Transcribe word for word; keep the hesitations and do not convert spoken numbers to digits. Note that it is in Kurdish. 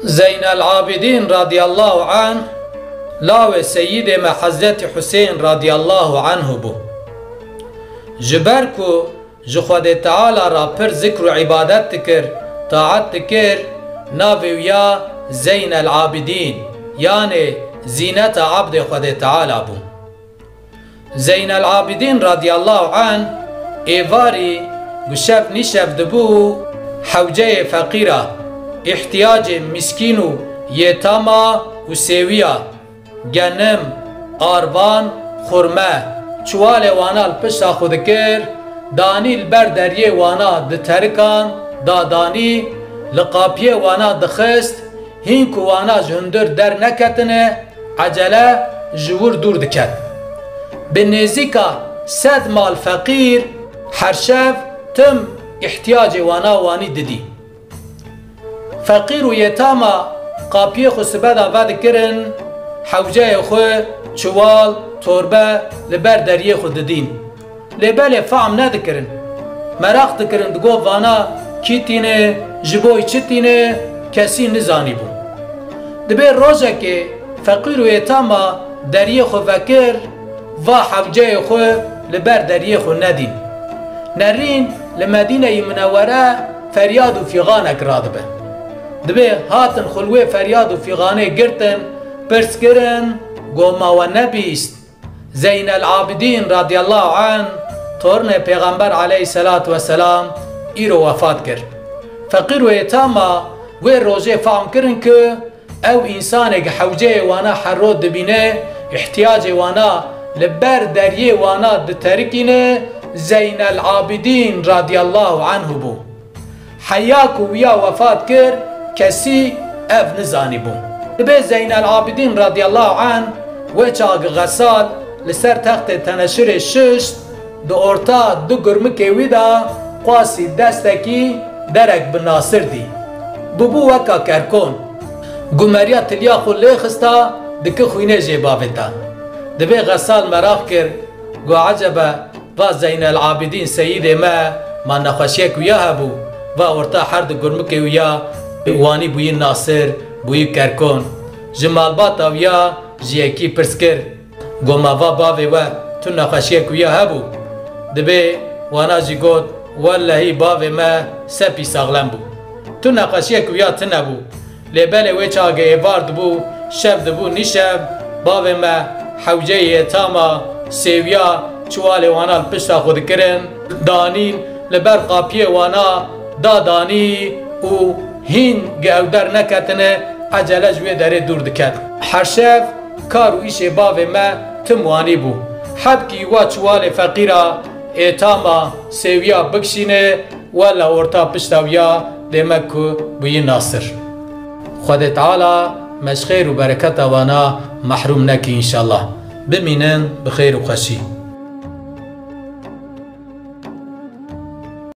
Zeynel Abidîn radiyallahu anh lawê Seyîdê me Hezretî Husên radiyallahu anhu bû. Ji ber ku ji Xwedê Teala re pir zikr û îbadet dikir, taet dikir, navê wî ya Zeynel Abidîn, yanê zîneta abdê Xwedê Teala bû. Zeynel Abidîn radiyallahu anh êvarî gu şev nîşev dibû hewceyê feqîra, îhtiyacê mîskîn û yêtama û sêwiya, genim, arvan, xurme, çiwalê wana li pişta xwe dikir, danî li ber deriyê wana ditirikan, dadanî, li qapiyê wana dixist, hîn ku wana ji hundir derneketine, ecele ji wir dûr diket. Bi nêzîka sed mal feqîr her şev tim îhtiyacê wana wanî didî. Feqîr û yêtama qapiyê xwe sibe de vedikirin, hewceyê xwe, çiwal, torbe li ber deriyê xwe didîn. Lê belê fehm nedikirin. Meraq dikirin, digot, vana kî tîne, ji bo çi tîne, kesî nizanîbû. Dibê rojekê feqîr û yêtama deriyê xwe vekir, va hewceyê xwe li ber deriyê xwe nedîn. Nerîn li Medîneyê Minewere feryad û fîxanek radibe. Dibê hatin xwe li wê feryad û fîxanê girtin, pirs kirin, got, ma we nebîst? Zeynel Abidîn radiyallahu anh, tornê Pêxember aleyhisselatu vesselam, îro wefat kir. Feqîr û yêtama wê rojê fehm kirin ku ew însanê ku hewceyê wana her roj dibîne, îhtiyacê wana li ber deriyê wana diterikîne, Zeynel Abidîn radiyallahu anhu bû. Heya ku wiya wefat kir, kesî ev nizanîbû. Dibê Zeynel Abidîn radiyallahu anh wê çaxê xesal li ser textê teneşirê şişt, di orta du gurmikê wî de qasî destekî derek bi nasir dî. Bûbû weka kerkon. Gumeriya tiliya xwe lê xista, dike xwînê jê bavê te. Dibê xesal meraq kir, got, ecebe, va Zeynel Abidîn seyîdê me, ma nexweşiyek wiya hebû? Va orta her du gurmikê wiya wanî bûyî nasir, bûyî kerkon. Ji malbata wiya ji yekî pirs kir, got, ma va bavê we tu nexweşiyek wiya hebû? Dibê wana jî got, wellehî bavê me sepî saxlem bû. Tu nexweşiyek wiya tine bû. Lê belê wê çaxê êvar dibû, şev dibû nîşev, bavê me hewceyê yêtama, sêwiya, çiwalê wana li pişta xwe dikirin, danîn li ber qapiyê wana dadanî û hîn gi ew derneketine, ecele ji wê derê dûr diket. Her şev kar û îşê bavê me tim wanî bû. Hebkî wa çiwalê feqîra, êtama, sêwiya bikişîne, wela orta pişta wiya dê me ku bûyî nasir. Xwedê Teala me ji xêr û bereketa wana mehrûm nekî înşallah. Bimînin bi xêr û xweşî.